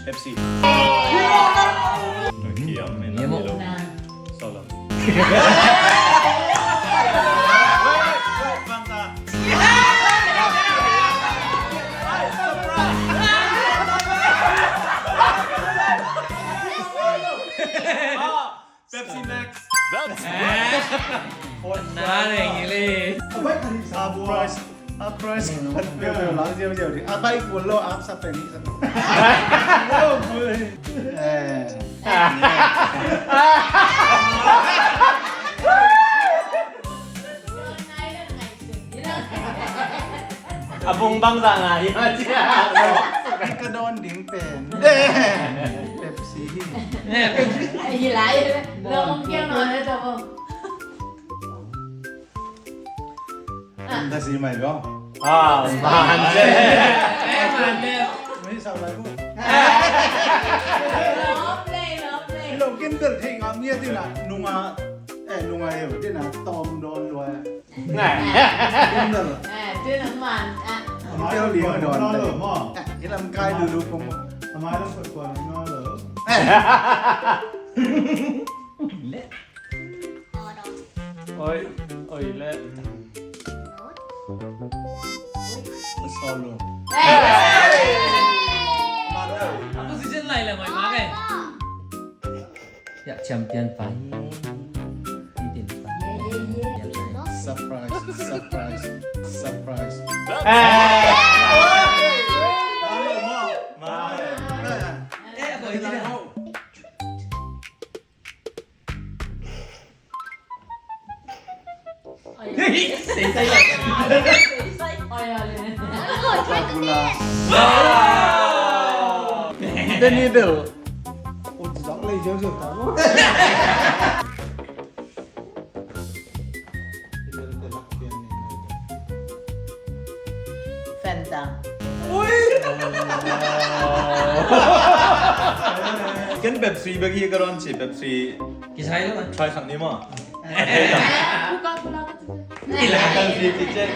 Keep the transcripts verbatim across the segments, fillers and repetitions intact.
Pepsi. Okay, amen. Yemo. Salam. Pepsi Max. Nah, deng ini. Surprise. Surprise. Apa ikut lo, apa sampai ni? Eh. A bung bangzah ngai hi mah ci a. Ka dawn ding pen Pepsi hi. Hi lai. Lo kong kiang lo le to ko. Ka si mai lo. Ah, man de. Eh, man de. Mai sa lai ko. Lo play, lo play. Lo kin bel thei ngam ye ti na nunga, eh, nunga ye ti na tom don lo. Ngai. Tung dal. Eh, tu nang man. Ah. Ang teo li ma don. Ilam kai du du pong. Amai lam kot kuan no lo. Oi, oi le. Solo. Position lai le mai ma ke. Ya, champion pa hi. Champion pa. Surprise, surprise, surprise. Wow! The needle. Fanta. Ui! Ken Pepsi bek hi ka don ci, Pepsi. Kisai lo. Try khat ni maw. Coca-Cola ka ci.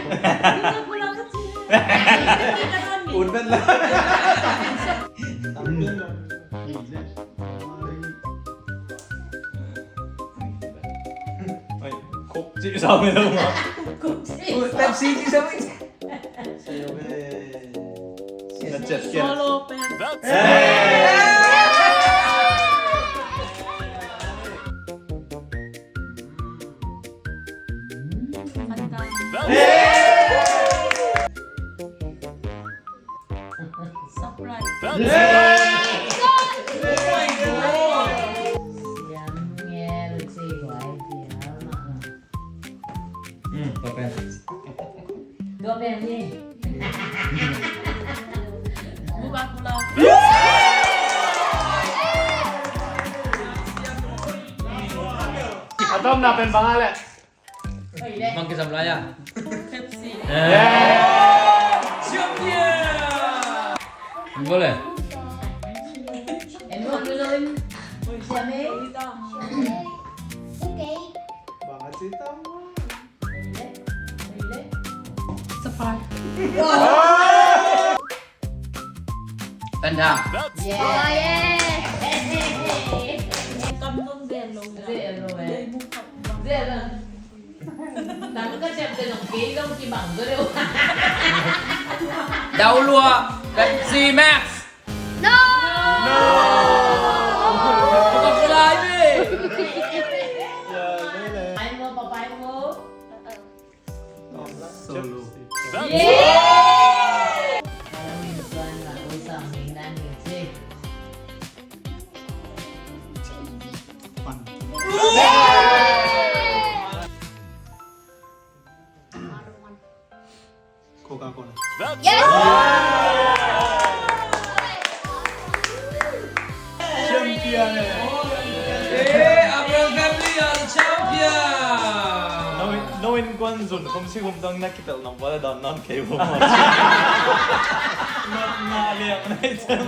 Coca-Cola ka ci. Ut vet la. Ai, Coke ci sa mai lo maw. Coke ci. Pepsi ci sa mai. Solo Pepsi. Surprise. Hmm, tua pen. Tua pen ni. Coca-Cola. A tomna pen bang a le. Bang kisam lai a. Pepsi. Champion. Bang a le. Surprise. Fanta. Yeah. Oh, yeah. Kam nong zel lo. Zel lo, eh. Zel lo. Tang ka cep te nong kei dong ki bang ko deu. Dau lua, Pepsi Max. No! No! Coca-Cola ini. Papai mo, papai mo. Solo. Yeay! Coca-Cola. Yes! Champion eh. Eh, Abraham family are the champion. No, no in kuan zun kum si kum dang na kitel nang wala dan nan kei wo. Na na liang na iteng.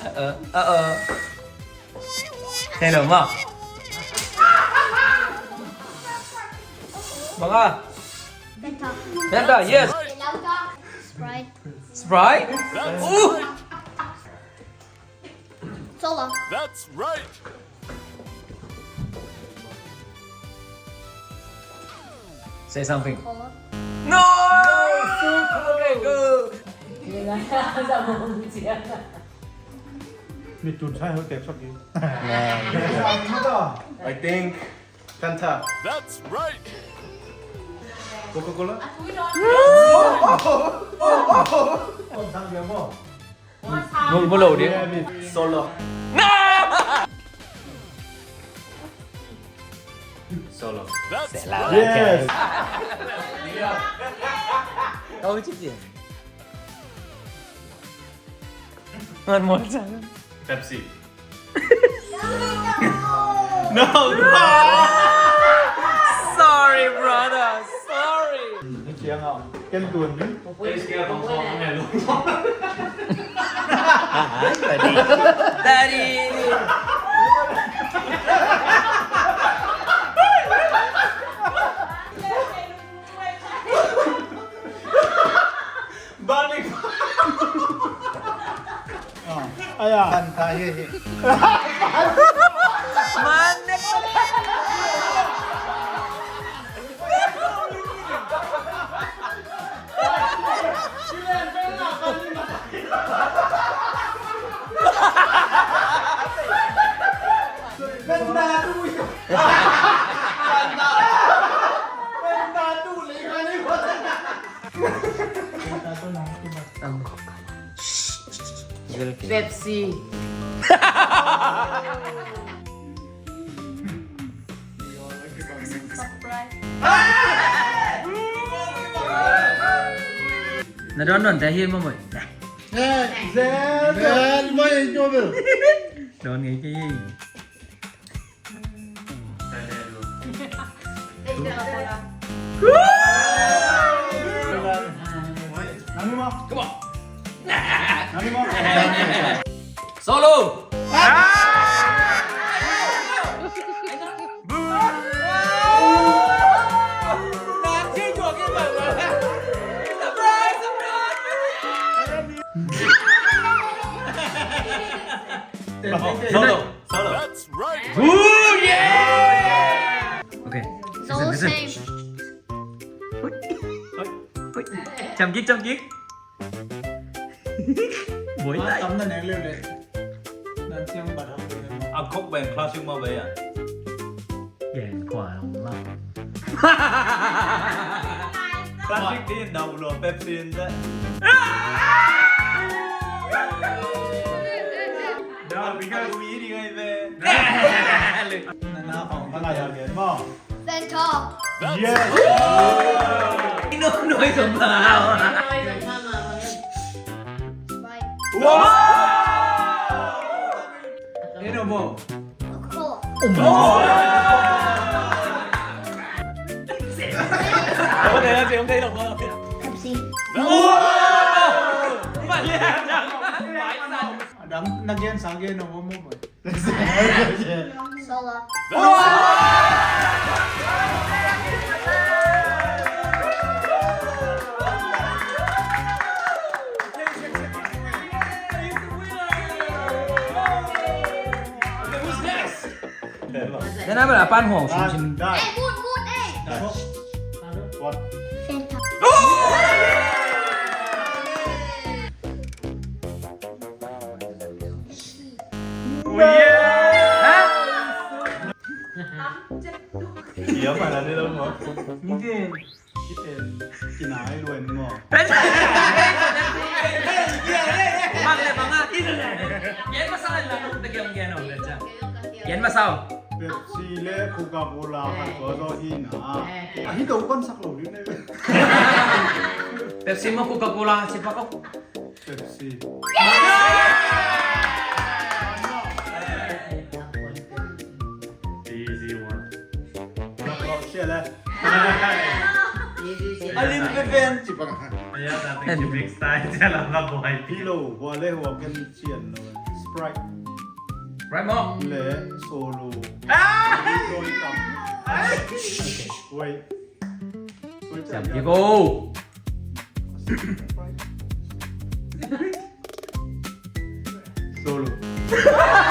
Uh-oh. Uh-oh. Hello, Ma. Bang a? Fanta. Fanta, yes. Sprite. Sprite? Uh! Soda. That's right. Say something. Cola. No! Okay, go. Ni tun sai ho tek sak ni. I think Fanta. That's right. Coca-Cola. Om sang dia mo. Mu, mu lo dia. Solo. Solo. That's right. Yes. Kau cik dia. Ngan mual sang. Pepsi. No. Sorry, brother. Sorry. Ni ciang a ken tuan ni. Daddy. Daddy. Balik. Aya. Fanta hi hi. Manek. Fanta tu. Fanta. Fanta tu le kani. Pepsi. Na don don ta hi mo mo. Zel zel mo hi jo bel. Don ngai ki. Nani ma? Come on. Nani ma? Solo. Solo. Solo. That's right. Ooh, yeah. Okay. It's all the same. Chăm kik, chăm kik. Buai tai. Tam na neng leu le. Nan siang bat ham le. A Coke bang classic ma bang a. Gen khua long la. Classic din dau lo Pepsi in te. Dau because we eating ai ve. Na na pang pang ai ya gen mo. Fanta. Yes. Ino noi song pau. Sprite. Wow. Ino mo. Coca-Cola. Oh my God. Không thể nói gì, không thấy đâu. Pepsi. Wow. Mali. Adam, na gen sa gen no mo mo. Sola. Who's next? Then I will apan hong sim sim. Eh, mut, mut, eh. What? Fanta. Iya, mana ni lo mo? Mungkin kita kina ai luen mo. Mang le manga. Yan masal la nung tagyang yan o. Yan masal. Pepsi le Coca-Cola khat tua zaw hi na. Ahi to kon sak lo ding ne. Pepsi mo Coca-Cola si pa ko. Pepsi. Easy one. Nak lo sia le. Alim pe pen. Ci pa. Ayo, tapi ci big style jalan lah boy. Pilo, boleh wakan cian lo. Sprite. Sprite mo. Le Solo. Ah! Wait. Siam kik o. Solo.